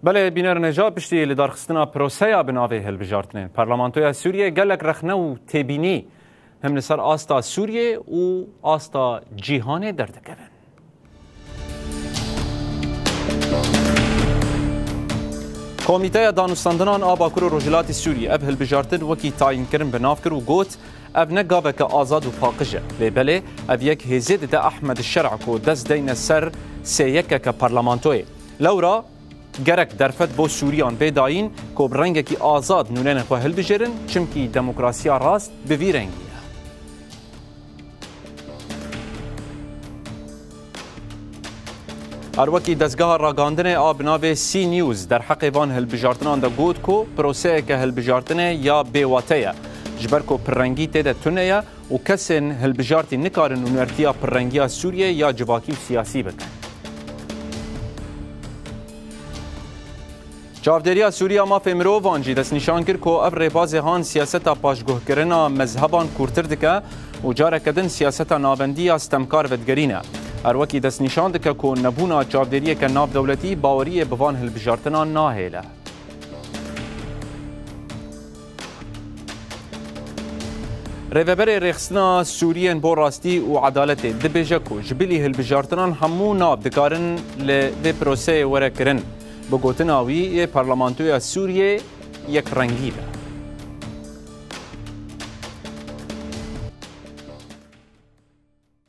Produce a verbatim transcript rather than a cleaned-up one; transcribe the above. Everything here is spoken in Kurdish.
Belê, bînerên hêja, piştî lidarxistina proseya bi navê hilbijartinê, Parlamentoya Sûriyê gelek rexne û têbînî hem li ser asta Sûriyê û asta cîhanê derdikevin. Komîteya Danûstandinan a Bakur û Rojhilatî Sûriyê ev hilbijartin wekî tayînkirin bi nav kir û got, ev ne gaveke azad û paqij e. Lê belê, ev yek hêzê dide Ehmed Şer'a ku dest deyne ser sê yekeke parlamentoyê. Lewra gerek derfet bo Sûriyan bê dayîn ku bi rengekî azad nûnerên xwe hilbijêrin, çimkî demokrasiya rast bi vî rengî ye. Her wekî dezgeha ragandinê a bi navê C News derheqê van hilbijartinan de got ku proseyeke hilbijartinê ya bêwate ye, ji ber ku pirrengî tê de tune ye û kesên hilbijartî nikarin nûnertiya pirrengiya Sûriyê ya civakî û siyasî bikin. Çavdêriya Sûriya Mafê Mirovan jî destnîşan kir ku ev rêbazê han siyaseta paşguhkirina mezheban kûrtir dike û careke din siyaseta navendî ya stemkar vedigerîne. Her wekî destnîşan dike ku nebûna çavdêriyeke navdewletî baweriyê bi van hilbijartinan nahêle. Rêveberê Rêxistina Sûriyên bo Rastî û Edaletê dibêje ku ji bilî hilbijartinan hemû nav dikarin li vê proseyê were kirin. Bi gotina wî, yê Parlamentoya Sûriyê yekrengî be.